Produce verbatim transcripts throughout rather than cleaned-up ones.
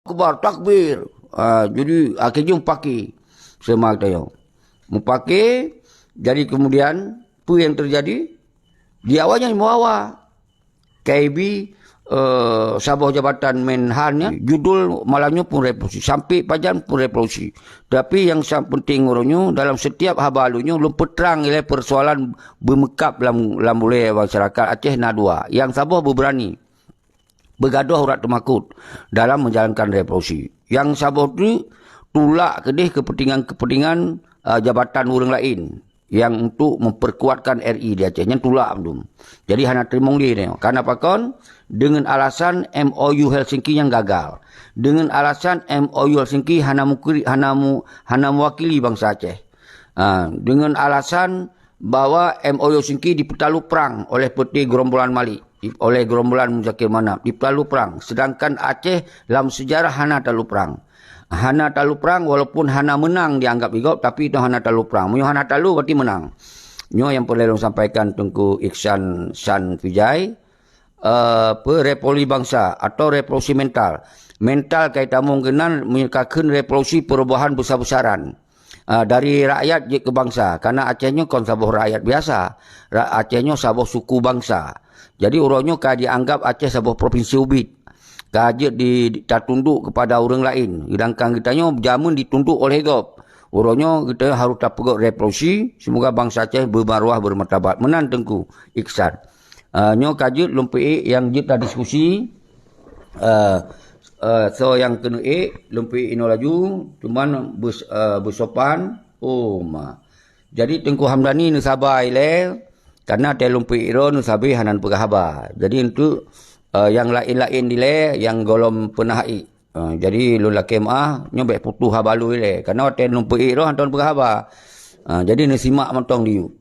Akbar, takbir. Ah, jadi, akhé jih mupake. Seuma geutanyoe. Mupake, jadi kemudian, peue nyang teujadi? Di awaknyan meuawa. K B, eh, saboh jabatan Menhan nyan, judul malam nyoe pun revolusi. Sampai pajan pun revolusi. Tapi nyang sa-, penting uroe nyoe, dalam setiap haba lôn nyoe, lôn peutrang ilée persoalan beumeukab lam, lam ulée masyarakat Aceh na dua. Nyang saboh beubeurani, beugadôh urat teumakot dalam menjalankan revolusi. Nyang saboh tu tulak keudeh kepentingan-kepentingan, ah, jabatan ureuëng laén nyang untuk memperkuatkan R I di Aceh. Nyan tulak mandum. Jadi hana teurimong lé nyoe. Karena pakon? Dengan alasan M O U Helsinki nyang gagal. Dengan alasan M O U Helsinki hana mukri-, hana mu-, hana mewakili bansa Aceh. Ah, dengan alasan bahwa M O U Helsinki dipeutalu prang oleh peuté gerombolan Malik, oleh gerombolan Muzakir Manaf, dipeutalu prang. Sedangkan Aceh lam sejarah hana talu prang. Hana talu prang, walaupun hana meunang dianggap lé gob, tapi itu hana talu prang. Meunyoe hana talu, berarti meunang. Nyoe nyang peureulée lôn sampaikan Teungku Iksan San Vijay, eh, apa, revolusi bangsa atau revolusi mental. Mental ka itamong keunan meunyoe ka kheun revolusi perubahan besar-besaran. Ah, dari rakyat jeuet keu bangsa. Karena Aceh nyoe kon saboh rakyat biasa. Ra-, Aceh nyoe saboh suku bangsa. Jadi, uroe nyoe ka dianggap Aceh saboh provinsi ubit. Ka jeuet di, di, tatunduk kepada ureuëng laén. Sedangkan geutanyoe jameun ditunduk oleh gob. Uroe nyoe geutanyoe harôh tapeugét revolusi, semoga bansa Aceh beumaruah, beumartabat. Meunan Teungku Iksan. Ah, nyoe ka jeuet lôn peuék nyang jeuet tadiskusi. Eh, eh, soe nyang keuneuk ék, lôn peuék inoe laju, cuman beus-, eh, beusopan. Oh, ma. Jadi Teungku Hamdani neusaba ilée, karena watée lôn peuék droe neusabe hana neupeugah haba. Jadi untuk, eh, nyang laén-laén dilée, nyang gohlom peunah ék. Eh, jadi lôn lakée meuáh, nyoe bék putôh haba lôn ilée. Karena watée lôn peuék droe hana neupeugah haba. Eh, jadi neusimak mantong diyueb.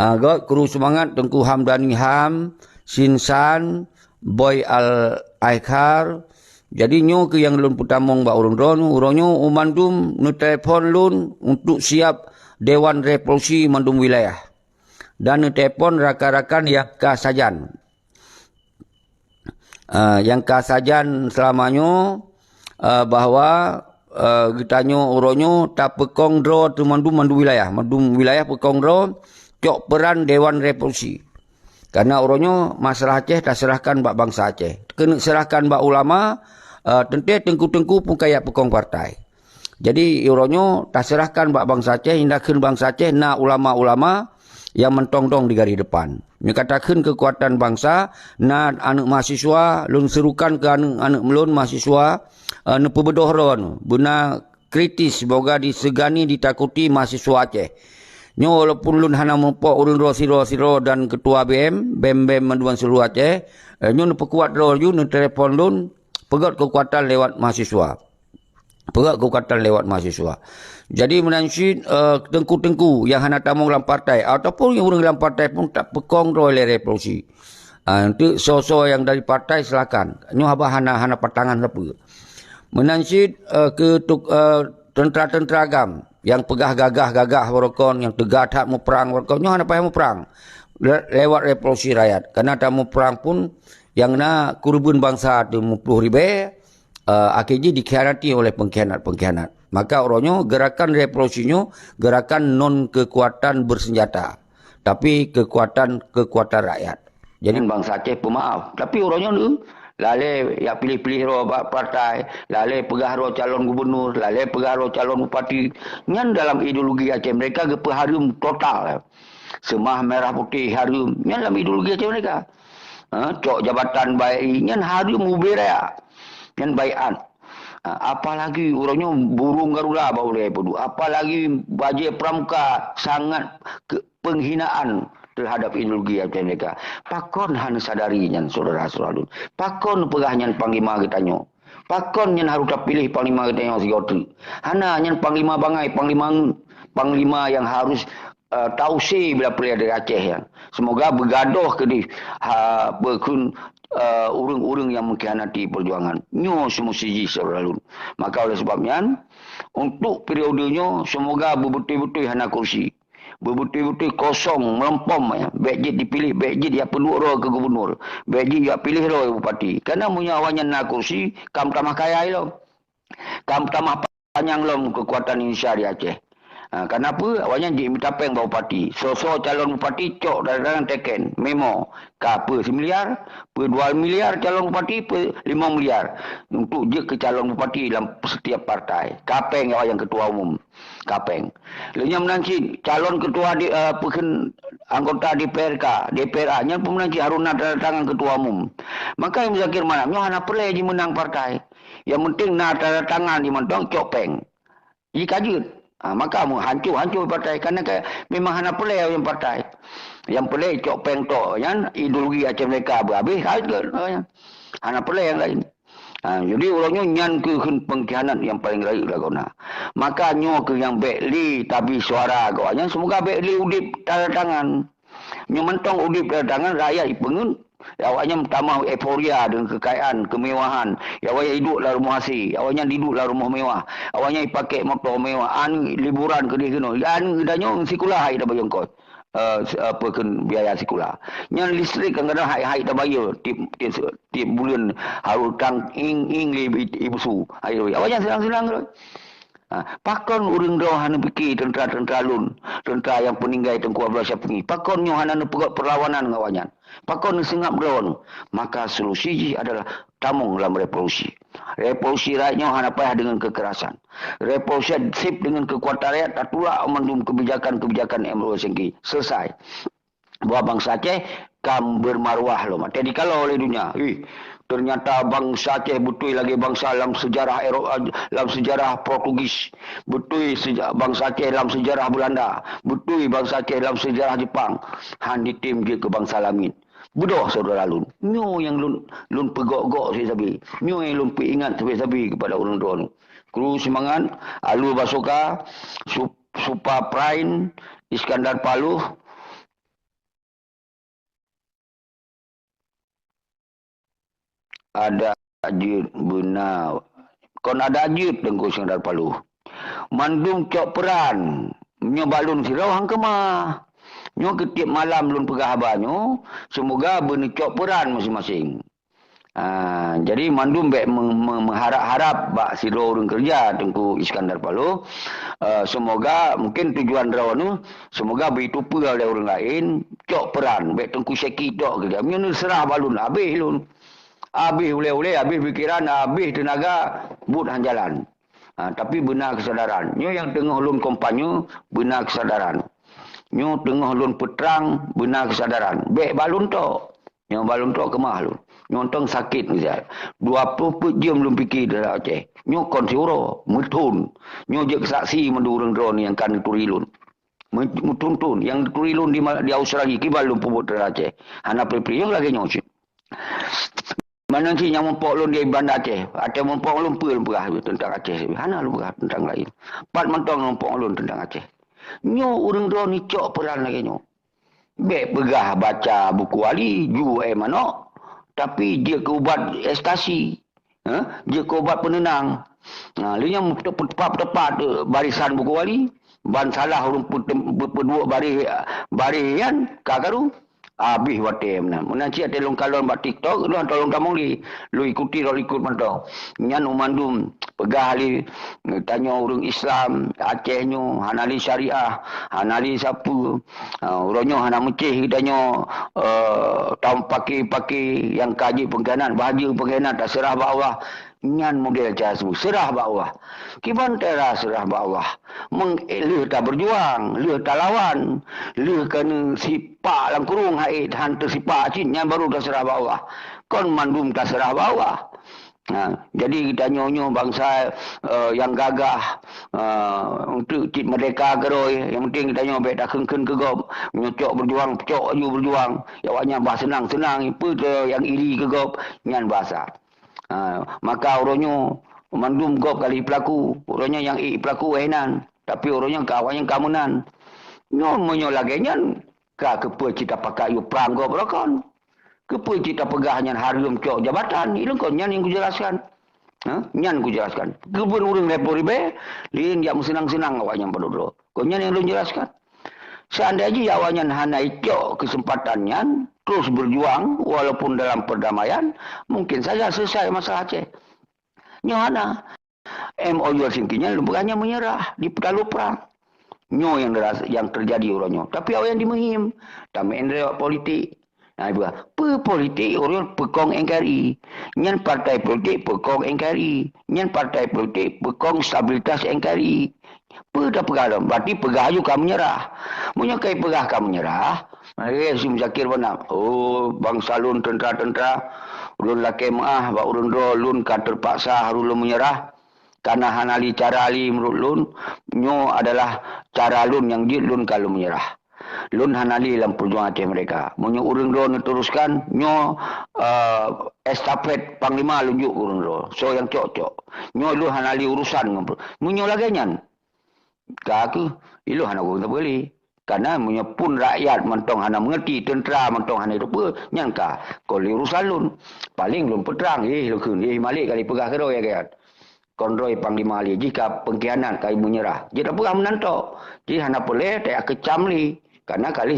Ah, göt kru seumangat Teungku Hamdani Ham, Sinsan, Boy Al Aikhar. Jadi nyoe keuh nyang lôn peutamong bak ureuëng droeneuh, uroe nyoe u mandum neutelepon lôn untuk siab dewan revolusi mandum wilayah. Dan neutelepon rakan-rakan nyang ka sajan. Ah, nyang ka sajan seulama nyoe, eh, bahwa, eh, geutanyoe uroe nyoe tapeukong droe teuh mandum, mandum wilayah. Mandum wilayah peukong droe cok peran dewan revolusi. Karena uroe nyoe masalah Aceh taseurahkan bak bansa Aceh. Keuneuk seurahkan bak ulama, eh, teuntée teungku-teungku pun kajak peukong partai. Jadi, uroe nyoe taseurahkan bak bansa Aceh, indak kheun bansa Aceh na ulama-ulama nyang mantong dong di garéh depan. Nyoe ka takheun keukuatan bansa, na aneuëk mahasiswa, lôn seurukan keu aneuëk-aneuëk lôn mahasiswa, eh, neupeubeudôh droe nyoe. Beuna kritis, boga disegani, ditakuti mahasiswa Aceh. Nyoe walaupun lôn hana mupok ureuëng droe sidroe-sidroe dan keutua B M, B M, B M mandum seuluruh Aceh, eh, nyoe neupeukuat droe laju, neutelepon lôn, peugét keukuatan lewat mahasiswa. Peugét keukuatan lewat mahasiswa. Jadi meunan cit, eh, teungku-teungku nyang hana tamong lam partai ataupun nyang ureuëng lam partai pun tapeukong droe lé revolusi. Ah, untuk soe-soe nyang dari partai silakan. Nyoe haba hana, hana patangan sapeue. Meunan cit, eh, keu tuk-, eh, teuntara-teuntara agam nyang peugah gagah-gagah barokon, nyang teuga that muprang barokon, nyoe hana payah muprang. Le-, lewat revolusi rakyat. Karena tamuprang pun nyang na keureubeuen bansa teuh muplôh ribée, eh, akhé jih dikhianati oleh pengkhianat-pengkhianat. Maka uroe nyoe gerakan revolusi nyoe gerakan non kekuatan bersenjata, tapi kekuatan-kekuatan rakyat. Jadi bansa Aceh peumaaf, tapi uroe nyoe lalée jak piléh-piléh droe bak partai, lalée peugah droe calon gubernur, lalée peugah droe calon bupati. Nyan dalam ideologi Aceh mereka geupeuhareuem total. Seumah merah putih hareuem, nyan dalam ideologi Aceh mereka. Ha, cok jabatan bai'i, nyan hareuem ubé raya. Nyan bai'at. Ha, apalagi uroe nyoe burung garuda bak ulée peuduek. Apalagi bajée pramuka sangat ke-, penghinaan terhadap ideologi Aceh mereka. Pakon hana sadari nyan, saudara-saudara lôn? Pakon peugah nyan panglima geutanyoe? Pakon nyan harôh tapiléh panglima geutanyoe sigoe treuk? Hana, nyan panglima bangai, panglima ngeut, panglima nyang harôh, eh, tausé bila peureulée dari Aceh nyan. Semoga beugadôh keudeh, ha, beukheun, eh, ureuëng-ureuëng nyang mengkhianati perjuangan. Nyoe seumusti jih, saudara lôn. Maka oleh sebab nyan, untuk periode nyoe, semoga beubeutôi-beutôi hana kursi. Beubeutôi-beutôi kosong, meuleumpom, ya. Bék jeuet dipiléh, bék jeuet jak peuduek droe keu gubernur. Bék jeuet jak piléh droe bupati. Karena meunyoe awaknyan na kursi, ka meutamah kaya ilong. Ka tamah panyang lom keukuatan Indonesia di Aceh. Ha, kenapa? Awaknyan jimita péng bak bupati. Soe-soe calon bupati cok tanda tangan teken, memo. Ka peue similiar, peue dua miliar calon bupati, peue lima miliar untuk jeuet keu calon bupati lam setiap partai. Ka péng awaknyan ketua umum. Ka péng. Lheueh nyan meunan cit, calon ketua di, eh, peukheun anggota D P R K, D P R A, nyan pun meunan cit harus na tanda tangan ketua umum. Maka Muzakir Manaf nyoe hana peureulée jimeunang partai. Yang penting na tanda tangan jimantong cok péng. Jikajeut. Ha, maka meuhancô-hancô partai. Karena ka, memang hana peureulée nyang partai. Yang peureulée cok péng tok nyan ideologi Aceh Merdeka beuhabéh, ka jeuet. Hana peureulée nyang laén. Ha, jadi uroe nyoe nyan keuh kheun pengkhianat nyang paleng rayeuk lagoe na. Maka nyoe keuh nyang bék lé tabi suara geuh nyan, semoga bék lé udeb tanda tangan. Nyoe mantong udeb tanda tangan, rakyat ipeungeut, awaknyan meutamah euforia deungon keukayaan, kemewahan. Awaknyan iduek lam rumoh asèe, awaknyan iduek lam rumoh mewah, awaknyan ipakék moto mewah, aneuk liburan keudeh keunoe, aneuk geutanyoe sikula hai tabayeue ongkos, eh, se-, apa kheun biaya sikula. Nyan listrik kadang-kadang hai-hai tabayeue tiep, tiep, tiep buleuen harôh tang ing-ing lé i-, ibusu. Hai, awaknyan seunang-seunang lom. Ha, pakon ureuëng droe hana pike teuntra-teuntra lôn, teuntra nyang peuninggai Teungku Abdullah Syafie? Pakon nyoe hana neupeugét peurlawanan ngon awaknyan? Pakon neuseungab droe? Maka solusi jih adalah tamong lam revolusi. Revolusi rakyat nyoe hana payah deungon keukerasan. Revolusi seb deungon keukuatan rakyat tatulak mandum keubijakan-keubijakan M R O S N K. Selesai. Bahwa bansa Aceh ka bermaruah lom. Watée dikalon lé donya, ih, ternyata bansa Aceh beutôi lagée bansa lam sejarah Eropa, lam sejarah Portugis, beutôi seja-, bansa Aceh lam sejarah Belanda, beutôi bansa Aceh lam sejarah Jepang. Han jitem jeuet keu bansa lamiet. Beudôh syedara lôn, nyoe nyang lôn, lôn peugok-gok sabe-sabe. Nyoe nyang lôn peuingat sabe-sabe keupada ureuëng droeneuh. Kru seumangat, Alur Basoka, Sup-, Supa Prime, Iskandar Paloh, adak jeuet beuna. Kon adak jeuet Teungku Iskandar Paloh. Mandum cok peuran, nyoe bak lôn sidroe han keumah. Nyoe keu tieb malam lôn peugah haba nyoe, seumoga beuneucok peuran maséng-maséng. Ah, jadi mandum bék me-, me-, meuharab-harab bak sidroe ureuëng keureuja Teungku Iskandar Paloh. Eh, seumoga mungken tujuan droeneuh, seumoga beuteupeue lé ureuëng laén, cok peuran, bék Teungku Syeki tok keureuja. Meunyoe neuseurah bak lôn, habéh lôn. Habéh ulée-ulée, habéh pikeran, habéh teunaga, buet han jalan. Ha, tapi beuna keusadaran. Nyoe nyang teungoh lôn kampanye, beuna keusadaran. Nyoe teungoh lôn peutrang, beuna keusadaran. Bék bak lôn tok. Nyoe bak lôn tok keumah lôn. Nyoe tong sakét misai. Dua ploh peuet jeuem lôn pike teuntang Aceh. Nyoe kon siuroe, meuthon. Nyoe jeuet saksi mandum ureuëng droeneuh nyang ka neuturi lôn. Meu-, meuthon-thon nyang neuturi lôn di ma-, di Australia, kiban lôn peubuet teuntang Aceh. Hana pri-pri, nyoe lagée nyoe cit. Meunan cit nyang muphom lôn di Banda Aceh. Watée muphom lôn peue lôn peugah teuntang Aceh. Hana lôn peugah teuntang laén. Pat mantong muphom lôn teuntang Aceh. Nyoe ureuëng droeneuh cok peuran lagée nyoe. Bék peugah baca buku wali, ju éh manok, tapi jeuet keu ubat ekstasi. Ha? Jeuet keu ubat peuneunang. Ha, lheueh nyan teupap-teupap barisan buku wali, ban salah ureuëng peutem-, peu-, peuduek baréh, baréh nyan ka karu. Habéh watée meunan. Meunan cit watée lôn kalon bak TikTok, lôn tolong tamong lé. Lôn ikuti, lôn ikot mantong. Nyan u mandum peugah lé tanyoe ureuëng Islam Aceh nyoe hana lé syariah, hana lé sapeue. Ha, uroe nyoe hana meucéh geutanyoe, eh, tamong paké-paké nyang ka jeuet pengkhianat, bah jeuet pengkhianat, taseurah bak Allah. Nyan model cara seumeu, seurah bak Allah. Kiban cara seurah bak Allah? Meng-, lheueh tabeujuang, lheueh talawan, lheueh keuneuk sipak lam kurong hai han teusipak cit, nyan baru taseurah bak Allah. Kon mandum taseurah bak Allah. Ha, jadi geutanyoe nyoe bansa, eh, nyang gagah, eh, untuk cit merdeka keudroe, nyang penting geutanyoe bék takheun-kheun keu gob. Meunyoe cok beujuang, cok aju beujuang. Awaknyan bah seunang-seunang, peue nyang iri keu gob, nyan basa. Ha, maka uroe nyoe mandum gob ka lheueh peulaku, uroe nyoe nyang ék peulaku éh nan, tapi uroe nyoe ka awaknyan ka meunan. Nyoe meunyoe lagée nyan, ka keupeue cit tapakat yue prang gob rokon? Keupeue cit tapeugah nyan hareuem cok jabatan? Ilôn kon nyan nyang kujelaskan. Ha? Nyan kujelaskan. Keubeuen ureuëng lhée ploh ribée, lé jak meuseunang-seunang awaknyan padub droe. Kon nyan nyang lôn jelaskan. Seandai jih awaknyan hana icok keuseumpatan nyan, terus beujuang walaupun dalam perdamaian, mungkin saja selesai masalah Aceh. Nyoe hana. M O U Helsinki nyan lôn peugah nyan menyerah di talu prang. Nyoe nyang, nyang terjadi uroe nyoe. Tapi awak nyan dimeuhim, tameu'en lewat politik. Nah, ibu, peue politik ureuëng peukong N K R I? Nyan partai politik peukong N K R I. Nyan partai politik peukong stabilitas N K R I. Peue tapeugah lom? Berarti peugah aju ka menyerah. Meunyoe kai peugah ka menyerah, lagée si Muzakir Banab, "Oh, bansa lôn teuntara-teuntara, ulôn lakée meu'ah bak ureuëng droe lôn ka teupaksa harôh lôn menyerah." Kana hana li cara li meunurot lôn, nyoe adalah cara lôn nyang jeuet lôn ka lôn menyerah. Lôn hana li lam peujuangan Aceh Merdeka. Meunyoe ureuëng droe neuteruskan, nyoe, eh, estafet panglima lôn jok keu ureuëng droe. Soe nyang cok-cok. Nyoe lôn hana li urusan ngon per-, meunyoe lagée nyan, ka keuh, ilôn hana guna peugah lé. Karena meunyoe pun rakyat mantong hana mengerti, tentera mantong hana itu peue, nyan ka kon lé urusan lôn. Paling lôn peutrang, eh, lôn kheun, eh, Malik kali peugah keudroe ya, kan. Kon droe panglima lé, jih ka pengkhianat, ka menyerah. Jih dah peugah meunan tok. Jih hana peureulée, tak kecam lé. Karena kali